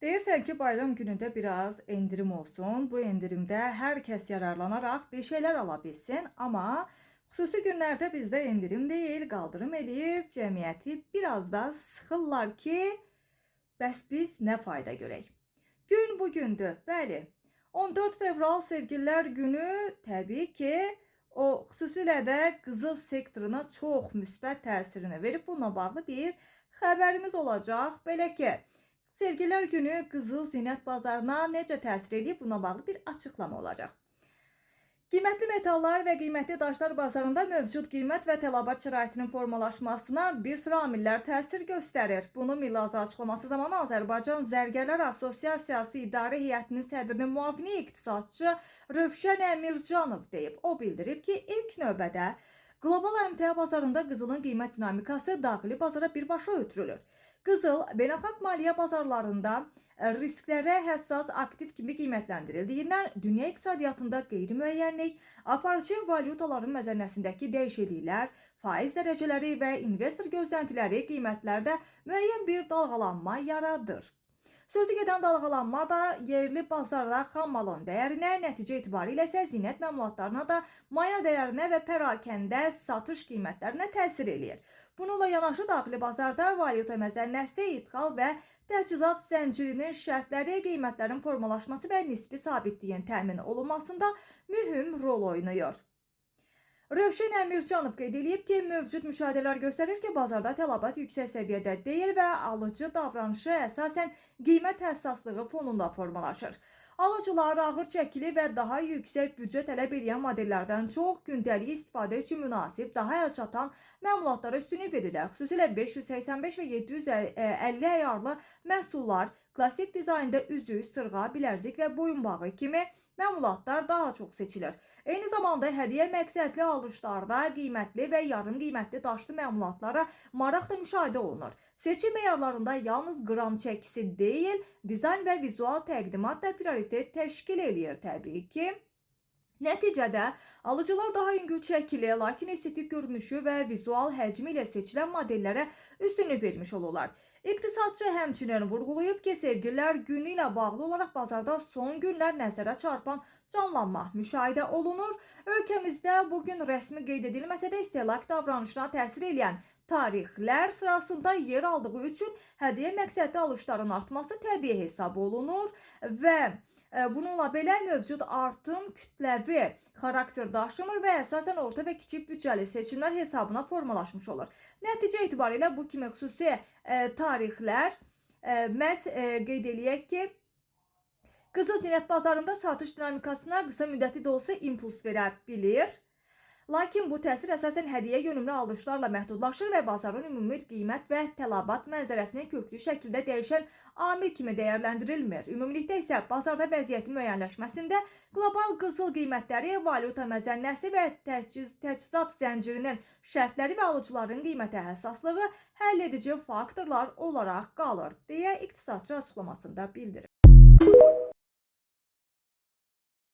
Deyirsən ki, bayram günündə biraz endirim olsun. Bu endirimdə hər kəs yararlanaraq bir şeylər ala bilsin, amma xüsusi günlərdə bizdə endirim deyil, qaldırım eləyib cəmiyyəti biraz da sıxırlar ki, bəs biz nə fayda görək? Gün bugündür. Bəli. 14 fevral Sevgililər Günü təbii ki, o xüsusilə də qızıl sektoruna çox müsbət təsirini verib. Bununla bağlı bir xəbərimiz olacaq. Belə ki, Sevgililər Günü qızıl zinət bazarına necə təsir eləyib, buna bağlı bir açıqlama olacaq. Qiymətli metallar və qiymətli daşlar bazarında mövcud qiymət və tələbat şəraitinin formalaşmasına bir sıra amillər təsir göstərir. Bunu Milli açıqlaması zamanı Azərbaycan Zərgərlər Assosiasiyası İdarə Heyətinin sədrinin müavini iqtisadçı Rövşən Əmircanov deyib. O bildirib ki, ilk növbədə qlobal əmtəə bazarında qızılın qiymət dinamikası daxili bazara birbaşa ötürülür. Qızıl beynəlxalq maliyyə bazarlarında risklərə həssas aktiv kimi qiymətləndirildiyindən dünya iqtisadiyyatında qeyri-müəyyənlik, aparıcı valyutaların məzənnəsindəki dəyişikliklər, faiz dərəcələri və investor gözləntiləri qiymətlərdə müəyyən bir dalğalanma yaradır. Sözü gedən dalğalanma da yerli bazarda xam malın dəyərinə, nəticə etibarilə isə zinət məmulatlarına da maya dəyərinə və pərakəndə satış qiymətlərinə təsir eləyir. Bununla yanaşı daxili bazarda valyuta məzənnəsi, idxal və təchizat zəncirinin şərtləri qiymətlərin formalaşması və nisbi sabitliyin təmin olunmasında mühüm rol oynayır. Rövşən Əmircanov qeyd eləyib ki, mövcud müşahidələr göstərir ki, bazarda tələbat yüksək səviyyədə deyil və alıcı davranışı əsasən qiymət həssaslığı fonunda formalaşır. Alıcılar ağır çəkili və daha yüksək büdcə tələb edən modellərdən çox gündəlik istifadə üçün münasib, daha əlçatan məmulatlara üstünlük verirlər. Xüsusilə 585 və 750 əyarlı məhsullar, klassik dizaynda üzük, sırğa, bilərzik və boyunbağı kimi məmulatlar daha çox seçilir. Eyni zamanda hədiyyə məqsədli alışlarda qiymətli və yarım qiymətli daşlı məmulatlara maraq da müşahidə olunur. Seçim meyarlarında yalnız qram çəkisi deyil, dizayn və vizual təqdimat da prioritet təşkil eləyir təbii ki. Nəticədə alıcılar daha yüngül çəkili, lakin estetik görünüşü və vizual həcmi ilə seçilən modellərə üstünlük vermiş olurlar. İqtisadçı həmçinin vurğulayıb ki, Sevgililər Günü ilə bağlı olaraq bazarda son günlər nəzərə çarpan canlanma müşahidə olunur. Ölkəmizdə bu gün rəsmi qeyd edilməsə də istehlak davranışına təsir eləyən tarixlər sırasında yer aldığı üçün hədiyyə məqsədli alışların artması təbii hesab olunur və bununla belə mövcud artım kütləvi xarakter daşımır və əsasən orta və kiçik büdcəli seçimlər hesabına formalaşmış olur. Nəticə etibarilə bu kimi xüsusi tarixlər məhz qeyd eləyək ki, qızıl zinət bazarında satış dinamikasına qısa müddətli də olsa impuls verə bilir. Lakin bu təsir əsasən hədiyyə yönümlü alışlarla məhdudlaşır və bazarın ümumi qiymət və tələbat mənzərəsini köklü şəkildə dəyişən amil kimi dəyərləndirilmir. Ümumilikdə isə bazarda vəziyyətin müəyyənləşməsində qlobal qızıl qiymətləri, valyuta məzənnəsi və təchizat zəncirinin şərtləri və alıcıların qiymətə həssaslığı həll edici faktorlar olaraq qalır, deyə iqtisadçı açıqlamasında bildirib.